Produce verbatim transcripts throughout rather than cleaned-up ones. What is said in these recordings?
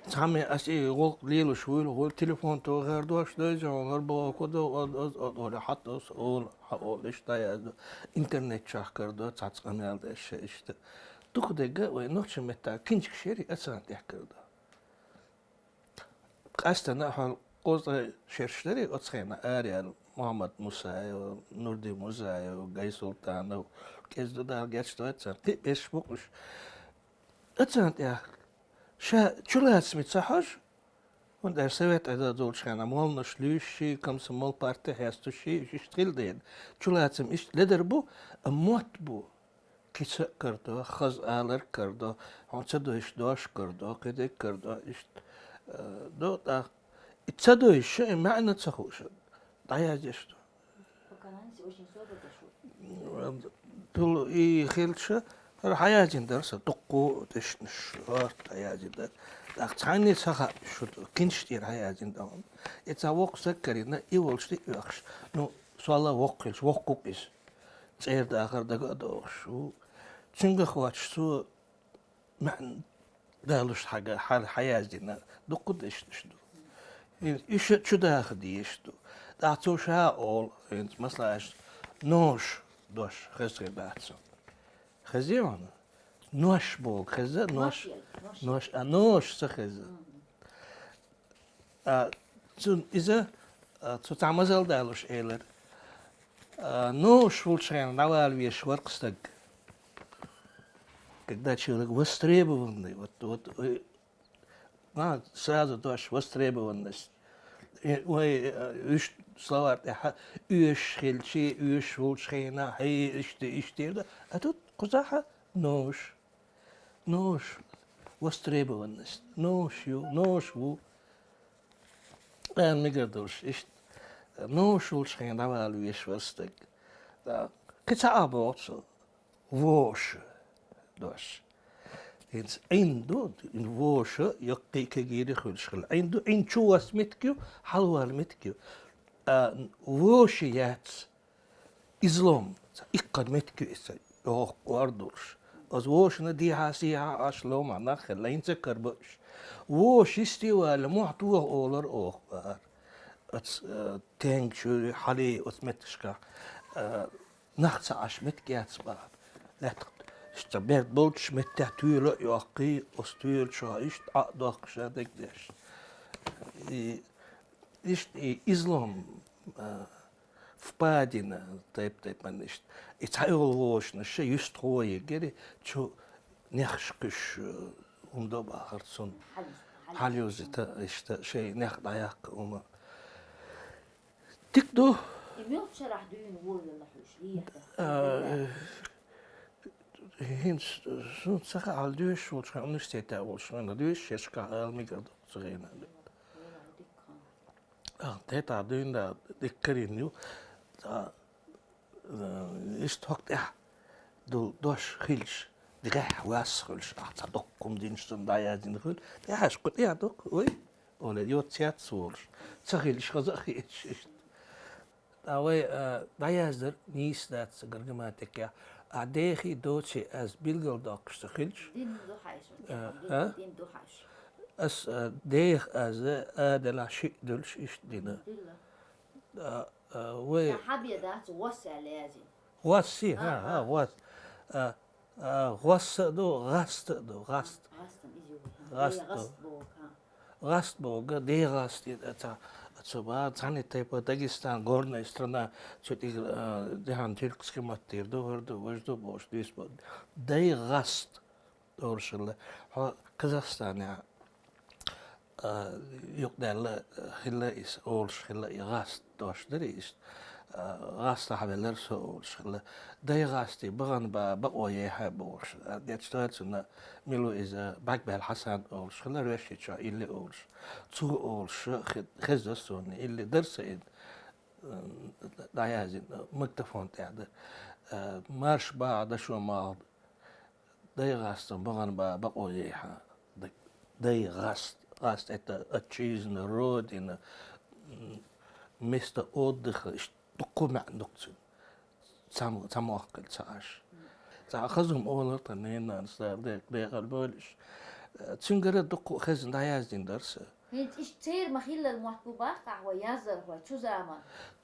Цхьамма ас и гӀуллакх лелаш вуйла, гӀур телефон тохар дош дойза, гӀур боху до, оз, оз, оз, ола хьат, оз, ола, хьа, ола, иштта яздо. Интернет чахкар до, цац къамел деш, иштта. Дукха дегга вай нохча метта кинчик шери ацан тӀехкар до. Къастана хьал къоза шерш дари оцхена арял Мухаммад Мусаев, Нурди Музаев, Гай Султанов, кӀезду дал гечдойца, ти беш букуш. Ацан тӀехк. Ша чулацми ца хьож, хӀунда аьлча совет Ӏедал долчу хенахь молланаш луьйш ши, комсомол парти хьестуш ши, уьш иштта хила дена. Чулацам иштта ледар бу, а мотт бу. Кица а карадо, хаза алар а карадо, хьуна ца дойш дош а карадо, кхидерг а карадо, иштта, э, до тӀаккха. И ца дойш, и маьӀна ца хууш, дӀаяздеш ду. Покаяние очень особо дошло. Тул и хилча, хӀара хьаяздина дара сан, дуккху дешнаш, хӀорта хьаяздина дара. ТӀаккха цхьанне ца хаьа шу, кинчу тӀера хьаяздина дара. И цхьа воккха стаг карийна, и волчу тӀе а оьхуш. Ну, сол а воккха хилча, воккха ву-кх иза. ЦӀера дахар дага а дохуш ву. Цуьнга хоттуш цо маьӀна далуш хьага-, хьа-, хьаяздина дуккха дешнаш ду. И, и ша чу даха дезаш ду. ТӀаккха цо ша а олу, хӀинца масала аьлча, нош дош хеза хир дац цунна. Хезий хьуна? Нош боху хеза, нош, Нош яра, нош. Нош, а, нош ца хеза. Мгм. А, цунна иза, а, цо цхьа мазал далуш элира. А, нуш волчу хенахь дӀавала везаш вара-кх стаг. Когда человек востребованный, вот, вот, э, а, сразу тоже востребованность. И, ой, э, уьш словарь тӀехь оьшуш хилчи, оьшуш волчу хенахь, хьи, иштта, иштта, а тут кхузахь нуш. Нуш, востребованность. Нуш ю, нуш ву. Ан мегар долуш, иштта. Нуш волчу хенахь дӀавала везаш вара стаг. Да. Кхин цхьа а боху цо. Воша дош. ХӀинца Ӏин ду, воша, яккхий кегийра хуьлуш хила. Ӏин ду, Ӏин чу вац меттиг ю, хьалавала меттиг ю. А, воша яц. Излом, ца иккхар меттиг ю иза, йоху ор долуш. Оцу вошана дехьа-сехьа аш ломахь нах хилла, хӀинца а карабо уьш. Воша йисте ваьлла, мохь тоха олар оха бахара. Оцу, э, тенгачу хьалий оцу меттигашкахь, э, нах ца Ӏаш меттиг яц бахара. Лаьттах иштта берд болчу меттехь туьйла а йоккхий, оцу туьйла чохь иштта Ӏа а доккхуш а дегдеш. И, иштта и излом, э, впадина, тайп-тайпана иштта. И цхьайолу вошанаш шен юьстахо егира, чу нехаш кхуьш, э, хӀума до бахара цунна. Хьалюзита, иштта, шайн нех дӀаяккха хӀума. Дика ду. И муьлхачу шарахь дуьйна вон велла хьуьш, лехьа? А, э, хӀинца, суна ца хаьа, хьал доьшуш волчу хенахь, университетехь волчу хенахь, доьшуш шершкахь ала мегар ду цу хенахь. Вон дика хан. А, тӀе тӀе дуьйна да, дика карийна ю. Ца, э, иштта хӀокху тӀехь долу дош хилча, дегахь вас хуьлуш, ахь цхьа доккха хӀума динчу санна дӀаяздина хуьлу, тӀехьаш кху тӀехь доккха, ой, оле, йоццац волуш. Ца хилча, хаза а хиъча, иштта. Ткъа вай, э, дӀаяздар нийса дац грамматикехь. А дехий, доций аз билгалдоккхуш ца хилча. Дин ду хьайша, Э, дин, а? Дин ду хьайша. Ас, э, деха аз, а делахь шиъ дуьллуш иштта дина. Дилла. А, а, вай Я хьабе дац, гӀос аьлла язйина. ГӀосси, А, хӀа, хӀа, а. ГӀос. А, а, гӀосса а ду, гӀаста а ду, гӀаст. ГӀастам иза ю. ГӀаст ду. ГӀаст боху, хӀа. ГӀаст боху, дегӀаст, э, ца, цу бан, цхьана тайпа Дагестан, горная страна, цу тӀе, э, дехьан тюркский маттера ду, хӀара ду, важа ду бохуш, дуьйцу боху. Дай гӀаст. Олуш хилла. Хьо Казахстанехь, а, юкъадаьлла хилла иза, олуш хилла и гӀаст дош дара иза. А, гӀастахь велара со олуш хилла. Дай гӀасти бахана ба бакъо ехьа бохуш. А, гечдойла цунна, мила ву иза, Бакбел Хьасан олуш хилла, Рощичо илли олуш. Цо олуш хи-, хезна суна, илли дара сан и, м, дӀаяздина, магнитофон тӀехь дара. А, марш бахьа дашо малх. Дай гӀастам бахана ба бакъо ехьа. Дай гӀаст, гӀаст это отчизна, родина, м, место отдыха, иштта дуккха маьӀна ду-кх цуьнан. Цхьа м-, цхьа мохк хилла ца Ӏаш. Цхьа хаза хӀума олура тхан ненанас, Дала декъала бойла уьш. Цуьнгара дукха хезна дӀаяздина дара сан. ХӀинца иштта церан ма-хиллара мотт бу баккхахь вай яздархой цу заман?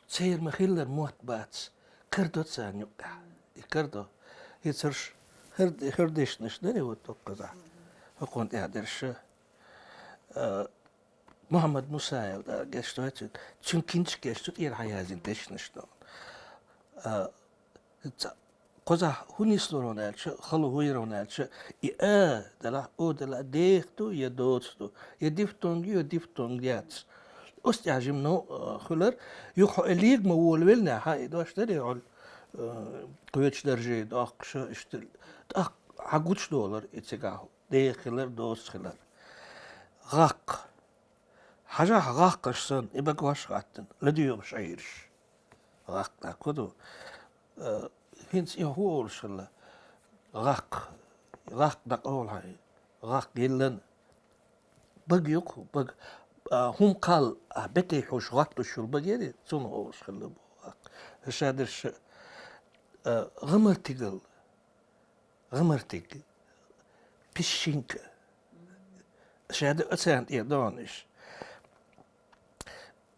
Церан ма-хиллара мотт бац. Кара до царна юккъехь. И кара до. ХӀинца хӀорш хӀор-, хӀорш дешнаш дарий вот дуккхазахь. ХӀокхунна тӀехь дерш. А, Мухьаммад Мусаев, да, гечдойт цуьнан. Цуьнан кинчкеш цу тӀера хьаяздина дешнаш ду. А, ца-, кхузахь хӀун нислур ву аьлча, хало хӀун йир ву аьлча, и а делахь, о делахь, деха ду я доца ду, я дифтонг ю, я дифтонг яц. Оцу тӀехь жимма, ну, а, хуьлар, юха хьо и лега ма волавеллехь, и дош дарий хьо, а, кхечу дарже доккхуш, иштта, тӀаккха хьан гучудолар и цигахь, деха хилар, доца хилар. ГӀаккха. Хьажахь, гӀаккхаш санна, и багош хӀоттина, ладоьгӀуш Ӏийраш. ГӀаккха дӀа ку ду? Э, хӀинца и хӀун олуш хилла? ГӀаккха. ГӀаккха дӀакъовла хьайн. ГӀаккха йиллина. Бага юкъа, бага. А, хӀума кхалла, а, бетий хьуш гӀоттуш йолу бага ярий, цунах олуш хилла бу гӀаккха. Ша дерш, э, гӀамартигал. ГӀамартиг. Песчинка. Ша ду оцарна тӀера догӀуш.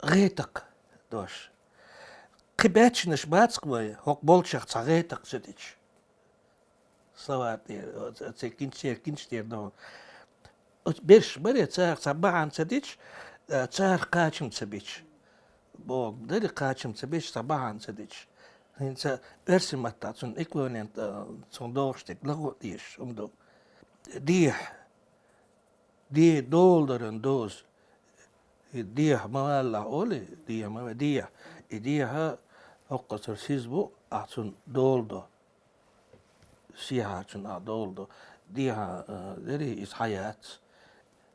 ГӀетакх дош. Кхин баьччанаш бац-кх вай, хӀокху болчех цхьа гӀетакх ца дича. Словарь тӀера, оцу кинчера, кинчера догӀу. Оцу берш баре, царах цхьа бахьана ца дича, э, царах кхачам ца бича. Боху, дарий кхачам ца бича, цхьа бахьана ца дича. ХӀинца оьрсийн маттахь цунна эквивалент, э, цунна догӀуш дерг лахо а дезаш хӀума ду. Дехьа. Де-, доладаран доза. И дехьа ма валлахь олий, дехьа ма ве-, дехьа. И дехьа хӀокхузара сиз бу, ахь цунна дола до. Сехьарчунна ахь дола до. Дехьа, э, дарий, иза хьан яц.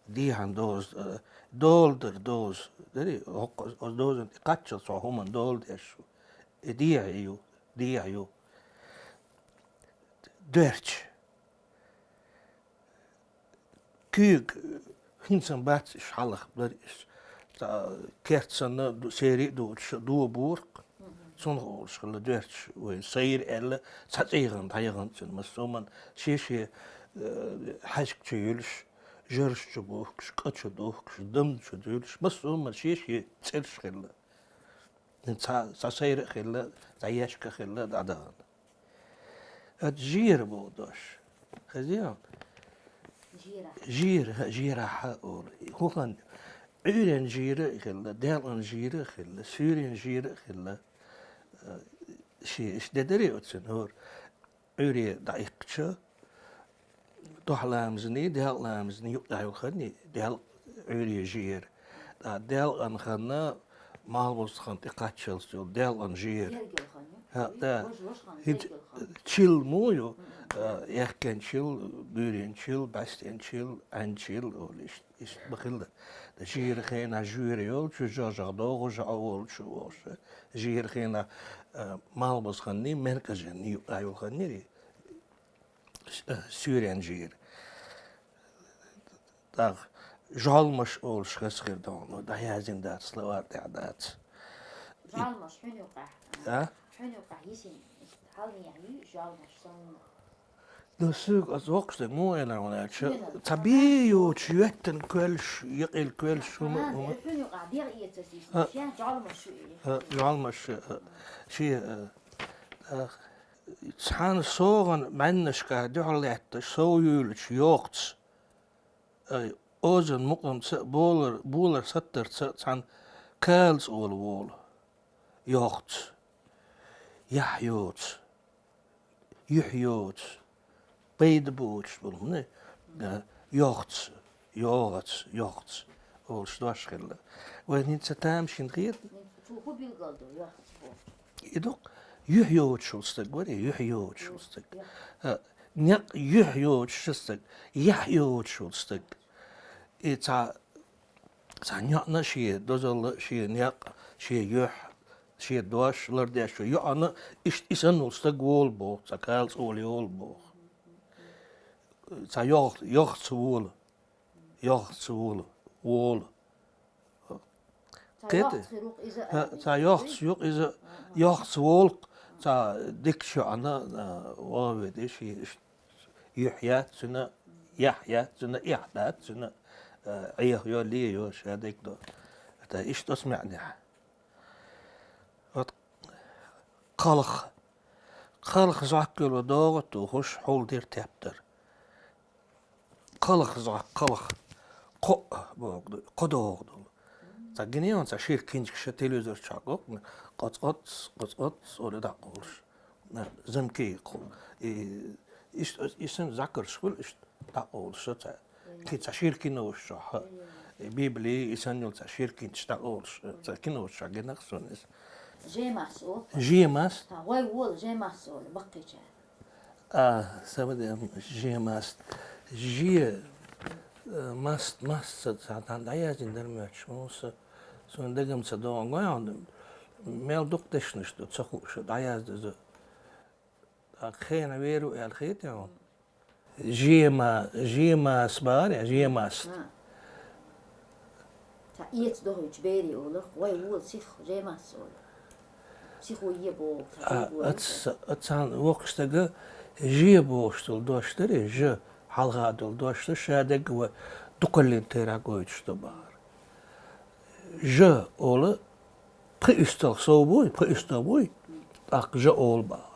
Дехьан доза, э, доладар доза. Дарий, хӀокху-, оцу дозана тӀе кхаччалц хьо хӀуманна дола деш ву. И дехьа ю, дехьа ю. Доьрч. Куьйга, хӀинца бац, иш хьалха бара иш. Цхьа керт санна, ду-, сери а дугӀучу, ша догӀу боху-кх. Цунах олуш хилла доьрч вайн. Сайра аьлла, цхьа цӀийгӀан дӀаяхана цуьнан. Массо а хӀуманна шен-шен, э, хьаьжкӀа чу юьлуш, жарш чу бухкуш, кӀа чу духкуш, дам чу дуьлуш, массо а хӀуманна шен-шен цӀераш хилла. Цхьа, цхьа сайра а хилла, цхьа ешка а хилла, дӀадахана. Оцу жера боху дош. Хезий хьуна? Жера. Жера, хӀа, жерахь олу. ХӀун хан, Ӏуьйрен жера а хилла, делкъан жера а хилла, суьйрен жера а хилла. Э, ши, иш де дарий оцун, хӀора? Ӏуьйре дӀаиккхича, дуьхьа ламазний, делкъа ламазний юкъахь йолу ханний, делкъа Ӏуьйре жера. ТӀаккха делкъан ханна, малхбузахана тӀе кхаччалц йолу делкъан жера. Гергара хан ю? ХӀа, да. Важа, важа хан, хӀинца гергара хан. Чил муха ю, а, аьхкенчил, буьйренчил, бӀаьстенчил, Ӏаьнчил, олу иштта, иштта ма-хилла. Ткъа жера хенахь жоьра йолчу, жожагӀа догӀу, жаӀу волчу, вовша. Жера хенахь, а, малхбузаханний, меркӀажанний юкъахь йолу ханний. С-, э, суьйрен жийра. ТӀаккха жолмаш олуш хаза хир ду хьуна, дӀаяздина дац, словарь тӀехь дац. Жолмаш хьуьнан юкъахь, а? Хьуьнан юкъахь йисина, иштта хьалнехь юй жолмаш санна. Ну, суьга аса воккхуш дерг муха элира хьуна аьлча, цхьа бен йоцуш, йоьттина коьллаш, якъил коьллаш, хӀума, хӀума. Хьуьнан юкъахь дегӀ эцарш йисина, шен жолмаш ю и. А, жолмаш, а, шен, а, а, Цхьана согӀан бӀаьннашкахь дуьхьал лаьтташ сов юьйлучу йохца, ай, озан мукъамца а, болар, болар саттарца а цхьана калаца олу волу. Йохца. Яхь йоцу. Юьхь йоцу. Пайда боцуш болу хӀума. Йохца. ЙогӀаца, йохца. Олуш дош хилла. Вайн хӀинца тамашийна хета? Цо хӀун билгал ду, йохца бохучу? И ду-кх, юьхь йоцуш волу стаг вара, юьхь йоцуш волу стаг. Юьхь. А, некъ юьхь йоцуш стаг, яхь йоцуш волу стаг. И цхьа, цхьа йоӀна шен дозалла, шен некъ, шен юьхь, шен дош лардеш ву. ЙоӀна иштта и санна волу стаг волу боху, цхьа калаца олу йолу боху. Цхьа йохца, йохца волу. Йохцаца волу, волу. Цхьа кхета? Йохца хир ву-кх иза, а, цхьа йохца ю-кх иза, а, а, йохца волу-кх, цхьа дикачу йоӀана, а, вон веде ши, ш-, юьхь яц цуьнан, Яхь яц, цуьнан эхь дац, цуьнан, э, Ӏеха йо, ле йо, ша дерг до. ТӀаккха иштта оцу маьӀнехь. Вот кхалха. Кхалха зӀок йолу догӀа а тухуш, хьулдира тептар. Кхалха зӀок, кхалха. Кхоъ боху ду, кхо догӀа долу. Цхьа гинийон цхьа шира кинчкаш телевизор чохь гоху, къоц-къоц, къоц-къоц, олу дӀакъовлуш. Замки кху-, и, иш-, и сан закарш хуьлу иштта дӀакъовлуш цхьа. Кхин цхьа шира кинош чохь, и Библи, и санна йолу цхьа шира кинчкаш дӀакъовлуш, цхьа кинош чохь гинарх суна иза. Жемас олу? Жемас? Ха, вай волу, жемас олу, баккхийчара. А, сабадем, жемаст. Же, э, маст, маст, са, са, тхан дӀаяздина дара моьттуш, хӀун са, суна дагам ца догӀун гой хьуна, мел дукха дешнаш ду, ца хууш, дӀаяздаза. ТӀаккха хена вер ву аьлла хетий хьуна? Жема-, жемас бара, жемаст. А. Цхьа эца дохуьйтуш берий олурх, вай вола сих жемас олу. Сихо е боху, цхьа А, боху. Аца, ацан воккхачу стага же бохуш долу дош дарий, же хьалха долу дош дар, ша дерг вай дукхаллин тера гойтуш ду бахара. Же олу, пхи уьстагӀ сов буй, пхи уьстагӀ буй, тӀаккха же олу бахара.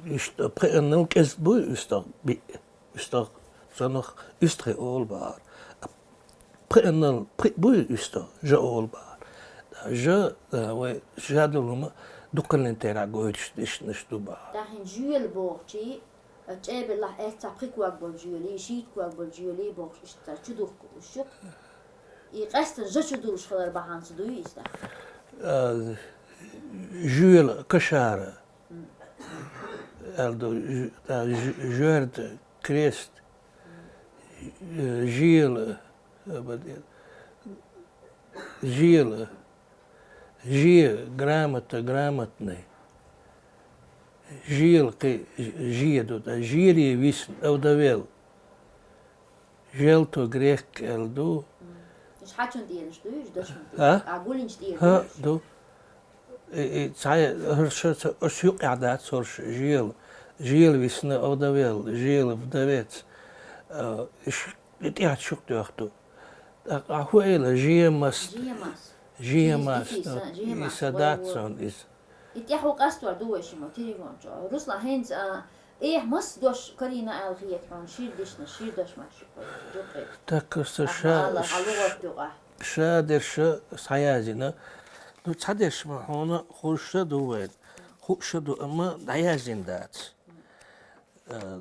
Иштта пхиъаннал кӀезиг буй уьстагӀ, биъ. УьстагӀ, цунах уьстагӀий олу бахара. Пхиъаннал пхиъ буй уьстагӀ, жа олу бахара. Жа, а, вай жа долу хӀума дукхаллин терахь гойтуш дешнаш ду бахара. Тахьин жоьла бохучий, а, чӀебеллахь эццахь пхи ког болу жоьлий, шийтта ког болу жоьлий бохуш иштта чу духку уьш шу. И къаьстина жа чу дулуш хилар бахьанца дуй иза тахьин? А, жоьла кашара. Аьлла ду, ж-, а, ж-, жоьрта, крест, э, жела, э, бад-, жела, же, грамота, грамотный. Жела кхи-, ж-, же ду, ткъа жери висна, овдовел. Желто грехк аьлла ду. Уьш хьачун тӀераш дуй, уьш дашун тӀераш? А? А, гулинчу тӀера ХӀа, дуй уьш? Ду. И, и, цхьа, хӀорш, ца, оцу юкъехь дац хӀорш, жела. Жела висна, овдовел, жела, вдовец. А, иш, и тӀехь чу доьху ду. ТӀаккха хӀун эла, жемас. Жемас. Жемас, Жемас, ду. Жемас, И са вай дац вай. Сон иза. И тӀехь ву къастор ду вай шима, телефон чу. Руслан, хӀинца, а, Эхь, мас дош карийна аьлла хета хьуна, шир дешнаш, шир дош мас шу кхой, жопхе. Так, со Ахьа ша-, ала, хьалугӀатта юкъа. Ша дерш схьаяздина. Ну, цхьа дерш ма хьуна, хууш ду вайн. Хууш ду, амма дӀаяздина дац. Э,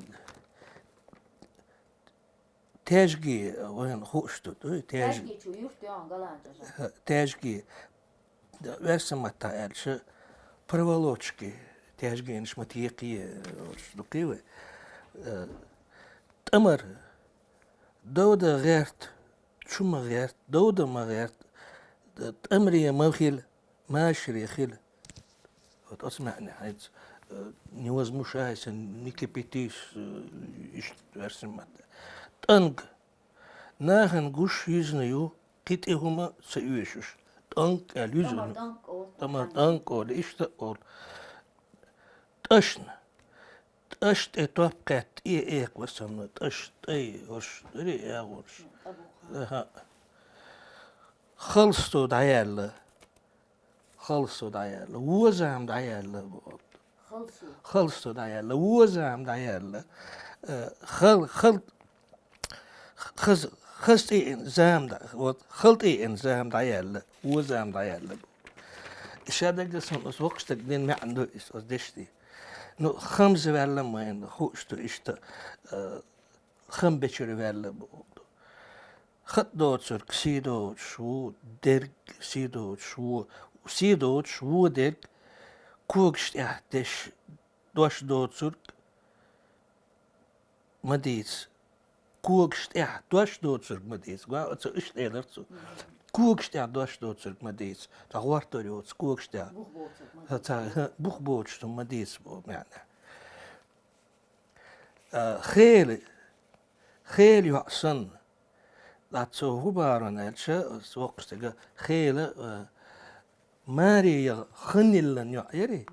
Тяжгий, вайн хууш ду, дуй, тяж-, Тяжгий чу юрт йогӀун галан чӀожа. Тяжгий. Да, оьрсийн маттахь аьлча, проволочки, тяжгийнаш ма текхий, оцу дукхий вай. Э, тӀамар, довда гӀерт, чу ма гӀерт, довда ма гӀерт, тӀамаре ма хила, машаре хила. Вот оцу маьӀне хьайца, э, невозмущайся, не кипятись, э, иштта оьрсийн маттахь. ТӀанг. Нахана гуш йизна ю, кхин тӀе хӀума ца оьшуш. ТӀанг аьлла йизна. ТӀамар тӀанг олу. ТӀамар тӀанг олу, иштта олу. ТӀашна. ТӀаш тӀе топ кхетта, тӀе экха васанна, тӀаш, тӀай, хӀорш, дарий, агӀорш. ТӀабуха. Аха. Халсто дӀаяьлла. Халсто дӀаяьлла. Вон зама дӀаяьлла. Халсо. Халсто дӀаяьлла. Вон зама дӀаяьлла. Э, хал-, хал-, хаз-, хаза тӀеэна зама дӀа-, вот, хала тӀеэна зама дӀаяьлла. Вон зама дӀаяьлла. Ша даггара сан оцу воккхачу стага дина маьӀна ду иза, оцу дешнийн. Ну, хамза ваьлла ма вайна, хууш ду иштта, э, хам бечуьра ваьлла боху. ХатӀ доцург сий доцуш ву, дерг сий доцуш ву, сий доцуш ву дерг, когаш тӀехь деш дош доцург ма дийца. Когаш тӀехь дош доцург ма дийца. Ва, оцу иштта элира цо. Когаш тӀехь дош доцург ма дийца. Цхьа гӀортор йоцу когаш тӀехь. Бух боцург ма дийца. Цхьа, хӀа, бух боцуш ма дийца боху маьӀна. А, хела, хела йоӀ санна, ткъа цо хӀун бахара аьлча, оцу воккхачу стага хела, а, маре яха хан йиллина йоӀ ярий,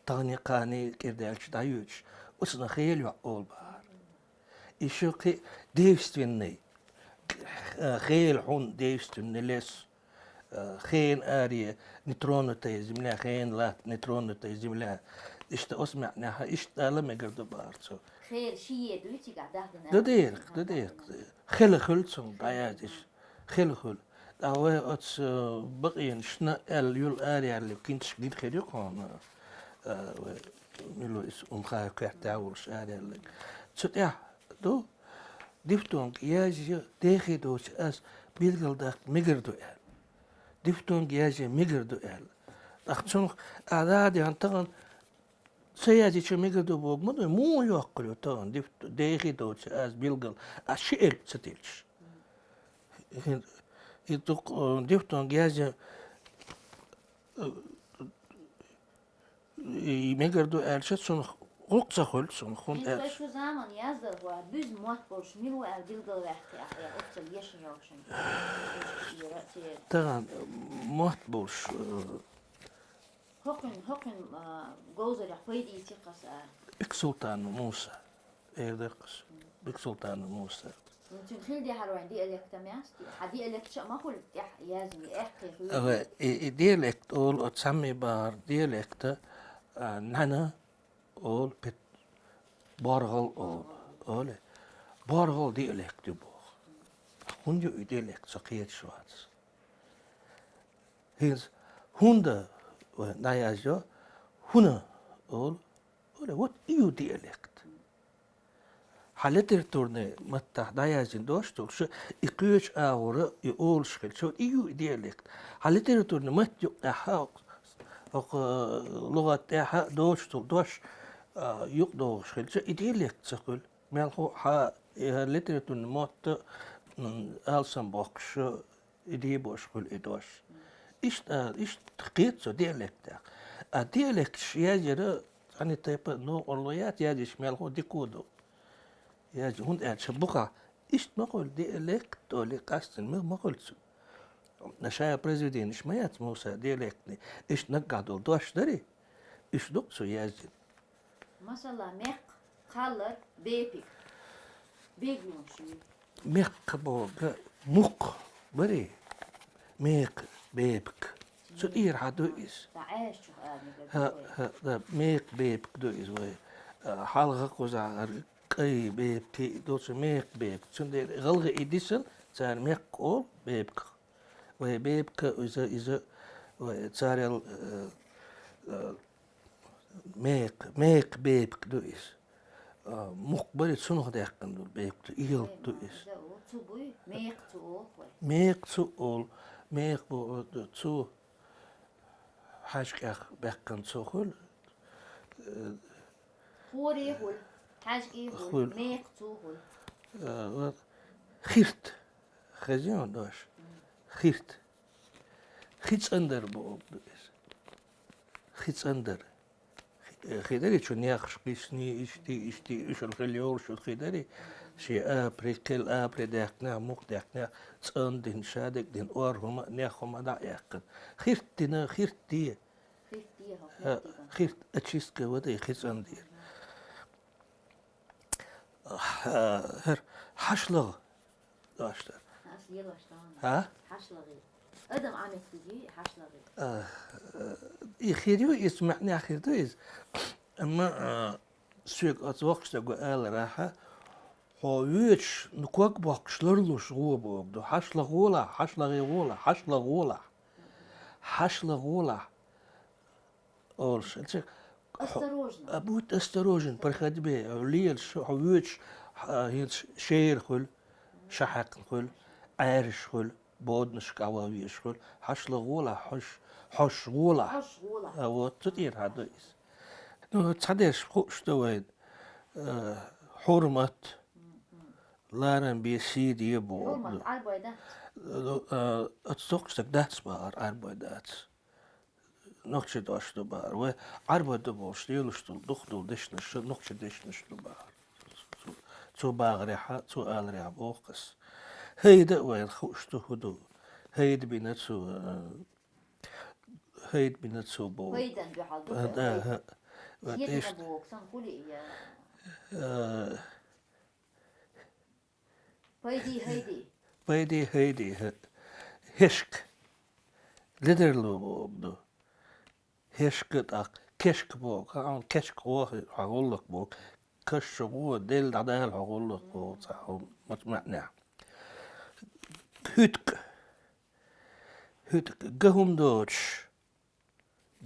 таханлерчу кӀира даьлча дӀайоьдуш, оцунах хела йоӀ олу бахара. Ещё кхы девственный. Э, хел хьун девственный лес. Э, хен аре нетронутая земля, хен лат нетронутая земля. Иштта оцу маьӀнехь, иштта ала мегар ду бахара цо. Хел шиъ е дуй цигахь дахдина? Ду дийриг, ду дийриг. Хила хуьлу цунна дӀаяздеш. Хила хуьлу. ТӀаккха вай оцу бакъенашна аьлла юла араяьллиг кинчаш гина хир ю кхунна. Э, вай мила иза Умхай коьртехь волуш араяьллиг. Цу тӀехь ду, дифтонг язъе дехий доцу аз билгалдаккха мегар ду аьлла. Дифтонг язъе мегар ду аьлла. ТӀаккха цунах а да а деана тахана ца язйича мегар ду боху ма ду, муха йоккхур ю тахана дифт-, дехий доцу аз билгал, аз ши элп ца тиллаш. ХӀин, и дукха, э, дифтонг язъе, э, И мегар ду аьлча, цунах гӀуллакх ца хуьлу, цунах хӀунда аьлча. Шу заман яздар вар, буьзна мотт болуш мила ву аьлла билгал ваьккхи ахь, я оццул ешан йолчун. Тахана мотт болуш, э, ХӀокхуьн, хӀокхуьн, а, говзарехь пайда ийци кхас а. Бик Султанов Муса. Эр даккхас. Бик Султанов Муса. Ну, цуьнан хила дехьара вайн диалектам яц те? Хьан диалект ча а ма хуьлу тӀехь язйина, эхь кхин хуьлу. Ага, и, и диалект олу, оцу цхьамме бахара диалекта, а, нана олу, пет-, боргӀал олу, олу. БоргӀал диалект ю боху. ХӀунда ю и диалект, со кхеташ вац. ХӀинца хӀунда, ой, дӀаязйо, хӀуна олу, олу, вот и ю диалект. Хьан литературный маттахь дӀаяздина дош долуш, и кхечу агӀора и олуш хилча, и ю и диалект. Хьан литературный матта юкъахь, хӀокху, хӀокху лугӀат тӀехь доцуш долу дош, а, юкъадогӀуш хилча, и диалект ца хуьлу. Мел хьо хьан, э, литературный мотт, м, алсам боккхуш, и дебош хуьлу и дош. Иштта, иштта кхета цо диалектех. А диалекташ язъяра цхьана тайпа новкъарло яц, язйича мел хӀун дика ду. Язъя, хӀунда аьлча бухахь иштта ма хуьлу диалект олий къастина, ма, ма хуьлу цу. Ша произведениш ма яц Муса диалектный. Иштта наггахь долу дош дарий? Иштта ду-кх цо язйина. Масала, мекх, кхаллар, бепиг. Бег юнший. Мекх боху, мукх барий? Мекх, бепиг. Цу тӀера хьан ду иза? ХӀа, хӀа, да, мекх, бепиг ду иза вай. А, хьалха кхузахь кӀай бепиг, доцу мекх, бепиг. Цундела гӀалгӀа и дисина, цара мекх олу, бепиг. Вай бепиг иза, иза, вай царел, э, э, Мекх, мекх бепиг ду иза. А, мукх барий, цунах даьккхина долу бепиг ду, иалт ду иза. Цу буй, мекх цу олу вай. Мекх цу олу, мекх бу, цу хьаьжкӀех баьккхина цу хуьлу. Э, хӀора хуьлу, хьаьжкӀе хуьлу, хуьлу. Мекх цу хуьлу. Э, вот. Хирт. Хезий хьуна дош? Хирт. Хи цӀандар боху иза. Хи цӀандар. Хи, хи дарий чу нехаш кхиссаний, иштий, иштий, уьш хила йолуш ю хи дарий. Шен апри, кхел апри даьккхинехь, мукх даьккхинехь, цӀандина, шадерг дина, ор хӀума а, нех хӀума а дӀа а яьккхина. Хирт дина, хирт де. Хирт де, хӀокху меттиган. ХӀа, хирт очистка вадай, хи цӀандера. ХӀара хьашлаг дош дара. Ас лелаш тахана. А? Хьашлаги. Адам Ӏаметтиги хьашлаги. А, а, и хир ю, иза маьӀнехь хир ду иза. Амма, а, соьга оцу воккхачу стага аларахьа, хьо воьдуш, ну, ког боккхуш ларлуш гӀо боху ду. ХьашлагӀолахь, хьашлагӀе гӀолахь, хьашлагӀолахь. ХьашлагӀолахь. Олуш, хӀинца хьо, осторожно. А, будь осторожен при ходьбе, хьо лелаш, хьо воьдуш, а, хӀинца шера хуьлу, шахьаькхна хуьлу, Ӏаьржа хуьлу, боданашка Ӏа ван везаш хуьлу, хьашлагӀолахь, хьош, хьошгӀолахь. ХьошгӀолахь. А, вот, цу тӀера хьан ду иза. Ну, цхьадерш хууш ду вайн, а, хьурмат, ларам бе сий де боху. Хьурмат, Ӏарбой дац? Ну, а, оцу доккхачу стага дац бахара, Ӏарбой дац. Нохчийн дош ду бахара. Вай Ӏарбой ду бохуш лелаш долу, дукха долу дешнаш, нохчийн дешнаш ду бахара. Цу, цу бахарехьа, цу аларехьа боху ас. ХӀайда а вайна хууш ду, хӀун ду. ХӀайда бина цу, а, хӀайда бина цу боху. ХӀайдан дуьхьал ду. А, да, хӀа. Зелена боху, сан хули я. А, Пайди, хайди. Пайди, хайди, хӀе-, хӀешка. Ледарло бохург ду. ХӀешка тӀаккха кешка бохург. Хьан кешка гӀо хьо гӀуллакх бохург. Каш шо гӀо, делла дӀадала хьо гӀуллакх бохург. Цхьа хӀу мац маьӀнехь. ХӀуьтка. ХӀуьтка. Га хӀума доцуш.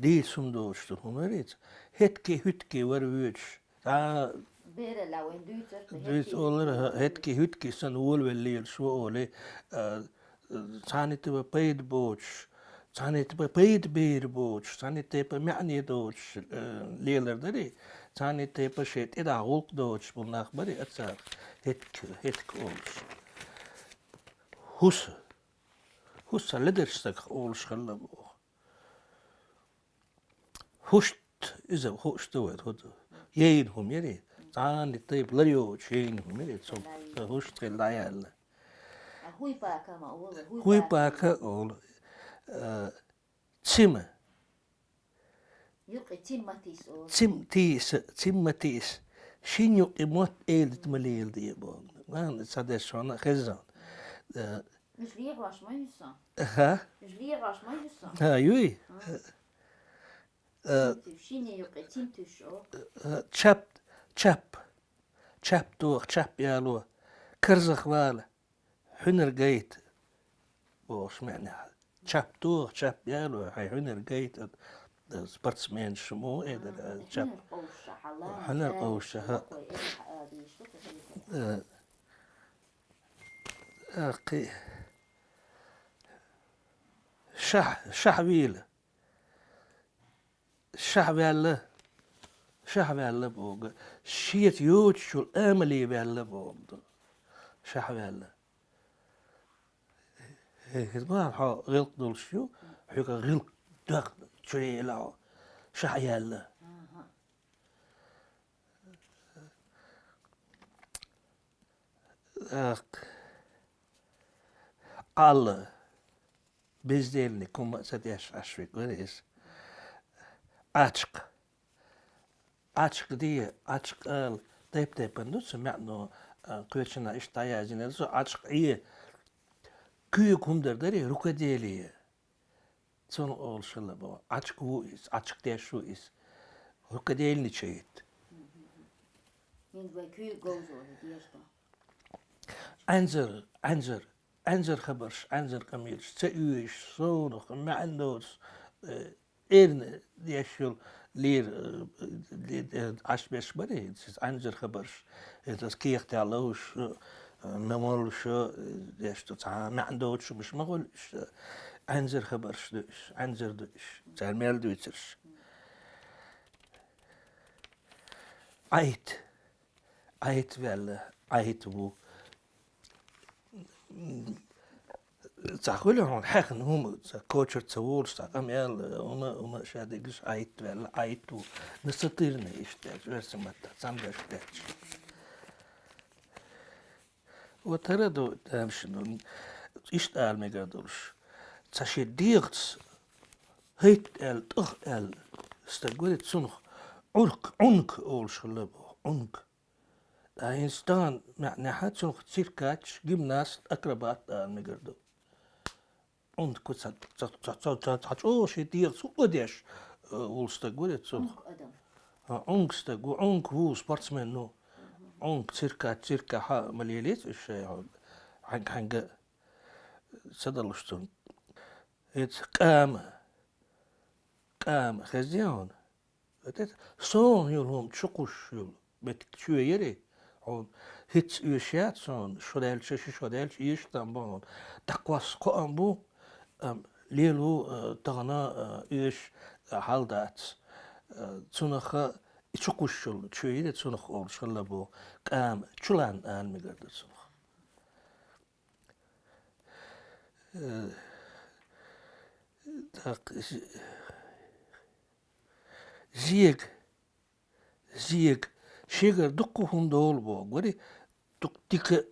Дийца хӀума доцуш ду хӀума риц. ХӀетки, хӀуьтки вара воьдуш. Цхьа Бералла вайн дуьйцург, дуьйца хӀетки, олар, хӀетки, хӀетки санна волавелла лелаш ву олий, а, цхьана тайпа пайда боцуш, цхьана тайпа пайда бер боцуш, цхьана тайпа маьӀне доцуш, а, лелар дарий, цхьана тайпа шайн тӀе дӀа гӀуллакх доцуш болу нах барий, а царах хӀетка, хӀетка олуш. ХӀуса. ХӀуса ледарчу стагах олуш хилла боху. ХӀушт, иза хӀушт ду вай, хӀу ду. Яйна хӀума яри, цхьана тайпа лар йоцуш яйна хӀума яри, цо хӀушт хилла дӀаяьлла. А хӀуй пака ма олу, хӀуй хӀуй пака. Пака олу. Э, цима. Юкъе цим ма тийса олу. Цим тийса, цим ма тийса. Шин юкъе мотт эладита ма леладе боху. Ван ца деш шуна хезна. Э, Уьш лехош ма ю сан. Аха. Уьш лехош ма ю сан. Ха, юй? А. Э, цим туьш, шине юкъе цим туьш о. Э, чап, чап. Чап доху, чап яло. Карзах вала. Хьуьнар гайта. Бохуш маьӀнехь. Чап доху, чап яло, хьайн хьуьнар гайта. Э, спортсменаш мо эдара, э, чап. Хьуьнар къовша, хьала, хьуьнар къовша, ха. Э, Аккхий. Шахь, шахь вийла. Шахь ваьлла. Шахь ваьлла боху. Шеца йоцучул амале ваьлла боху. Шахь ваьлла. Хьо гӀиллакх долуш ю, хьоьга гӀиллакх доьхна чу ела хьо. Шахь яьлла. Ах. Алла. Бездельник, хӀума а ца деш Ӏаш вега вара иза. Ачкъ. Ачкъ де, ачкъ ала, тайп-тайпана ду цу маьӀно, а, кхечанхьа иштта дӀаяздинарг цо, ачкъ Ӏе. Куьйга хӀума дар дарий, рукоделие. Цунах олуш хилла боху. Ачкъ ву иза, ачкъ деш ву иза. Рукодельничает. ХӀинца вай куьйга говзо хӀу деш ду. Ӏаьнзар, Ӏаьнзар, Ӏаьнзар хабарш, Ӏаьнзар къамелаш ца оьшуш, совнах, маьӀна доцу, э, эрна деш йолу лер, э, де-, де-, Ӏаш беш барий, иза Ӏаьнзар хабарш, иза кехатехь ловзуш, э, ма моллуш, э, деш ду, цхьа маьӀна доцуш хӀумаш ма хуьлу уьш, э, Ӏаьнзар хабарш ду уьш, Ӏаьнзар ду уьш, цара мел дуьйцурш. Ӏайт. Ӏайт ваьлла, Ӏайт ву. Ца хуьлу хьуна хьехна хӀума, ца кочар ца волуш, цхьа къам аьлла, хӀума, хӀума ша дегаш Ӏайт ваьлла, Ӏайт ву. Настырный иштта деш, оьрсийн маттахь, цамдеш деш. Вот хӀара ду, тамашийна, иштта ала мегар долуш. Цхьа шен дегӀаца хӀайтта аьлла, тӀаха аьлла стаг вара, цунах Ӏурк, Ӏунк олуш хилла боху, Ӏунк. Ткъа хӀинца тахана маьӀнехь цунах циркач, гимнаст, акробат ала мегар ду. Ӏунк ца, ца, ца, ца, ца, цхьа чӀогӀа шен дегӀаца хӀуъа деш, э, волу стаг вара цунах. Ӏунк адам. А, Ӏунк стаг ву, Ӏунк ву, спортсмен ву. Ӏунк циркач, циркахь ма лелийца уьш шайхьа. Хьаьнга, хьаьнга ца далуш цунна. Иза къама. Къама, хезний хьуна? Вот это, сов йолу хӀума чу кхуссуш йолу меттиг чоь яри, хьуна хӀинца оьшуш яц хьуна, шо даьлча, ши шо даьлча, оьшуш там бу хьуна. ДӀакхосса кхоам бу, ам, лело, а, тахана, а, оьшуш, а, хьал дац. А, цунах, а, и чу кхуссуш йолу чоь яри, цунах олуш хилла бу, къама, чулан ала мегар ду цунах. Э, так, з-, зега, зега. Шегара дуккха хӀума долу боху, гори, дукха дика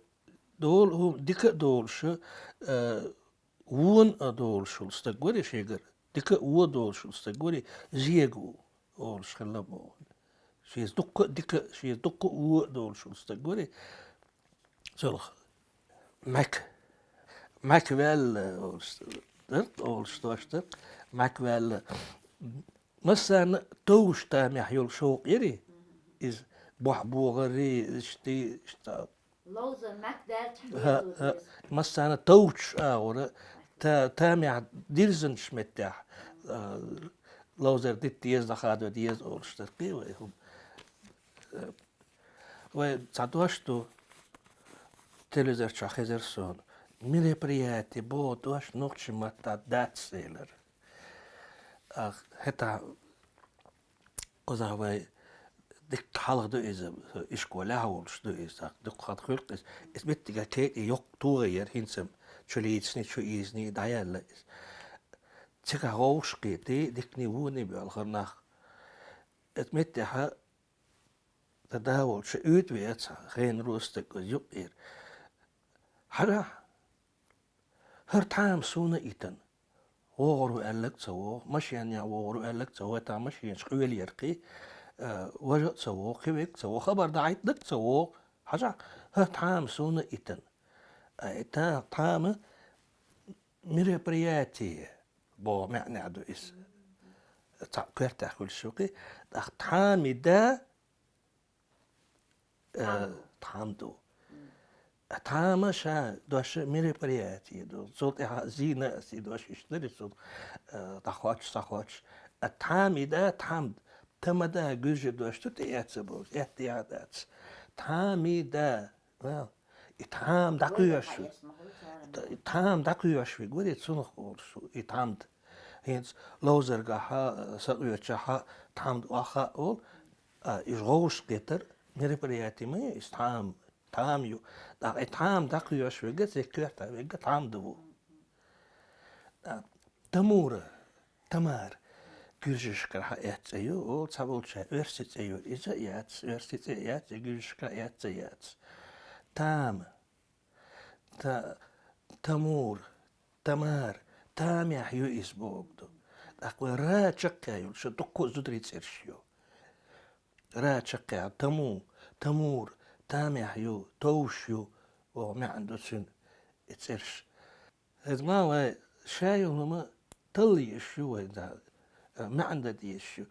долу хӀума, дика а долуш, э, вон а долуш волу стаг, гори, шегара дика а, вон а долуш волу стаг, гори, зега ву. Олуш хилла боху. Шеца дуккха а дика, шеца дуккха а вон а долуш волу стаг вара. Цунах Мак. Мак ваьлла, олуш дара, олуш дош дара. Мак ваьлла. Массарна товш тамехь йолу шовкъ яра иза. Бохь богӀарий, иштта, иштта. Ловзар мак даьлча, хьан хӀа, хӀа, массарна товчуш агӀора, та-, тамехь дирзинчу меттехь, а, ловзар дита деза, дӀахадо деза олуш дара кхин вай хӀума. Вай цхьа дош ду, телевизор чохь хезара суна. Мероприяти боху дош нохчийн маттахь дац элира. А, хӀета кхузахь вай дикка хьалха ду иза, ишколехь а волуш ду иза, дукха хан хуьлу иза. Иза меттиган кхетий йоккха тогӀе яра хӀинца-м, чу лийцаний, чу ийзаний дӀаяьлла иза. Цигахь гӀовгӀаш кхетий, диканий, воний боьлхура нах. Иза меттехь Дан да волчу уьйтӀа веа цхьа хенара стаг иза юкъера. Хьажахь, хӀара тхьама суна а итина. ВогӀур ву аьлларг а ца вогӀу, машенехь вогӀур ву аьлларг а ца вогӀу, тхан машенаш къоьллера кхин, а, важа а ца вогӀу, кхин верг а ца вогӀу, хабар дӀахьийтинарг а ца вогӀу. Хьажахь, хӀара тхьама суна а итина. А, и тха-, тхьама мероприятие боху маьӀнехь ду иза. Цхьаъ коьртехь хуьлуш ю кхин. ТӀаккха тхьамий да, э, тхьам ду. Тхьам ду. Мм. Тхьама ша дош мероприятие ду. Цул тӀаьхьа зийна а сий дош иштта дара, цул, э, дӀахоч, схьахоч. А тхьамий да, тхьам ду. Тама да, гуьржи дош ду, тӀеэца боху, эттехьа дац. Тхьамий да. Ва, и тхьам дӀакхоьшу. Т-, и тхьам дӀакхоьшу вигур, и цунах олуш ву, и тхьамда. ХӀинца ловзаргахьа, сакъоьчахьа, тхьамда охьа олу, а, иза гӀовгӀаш кхетар, мероприятие ма ю, иза тхьам, тхьам ю. ТӀаккха и тхьам дӀакхоьшу вигга, цигахь коьртехь вигга тхьамда ву. А, Тамура, Тамара, гуьржашкара хьан эццӀе ю, олу цхьаболчара оьрсийн цӀе ю, иза а яц, оьрсийн цӀе а яц, и гуьржашкара эццӀе яц. Тама, Та-, Тамура, Тамара, тамехь ю иза боху ду. ТӀаккха вай ра чаккхе йолуш, дуккха а зударий цӀераш ю. Ра чаккхе, Таму, Тамура, тамехь ю, товш ю, боху маьӀна ду цуьнан и цӀераш. Иза ма вай ша йолу хӀума талла езаш ю вай, да, маьӀна дан дезаш ю.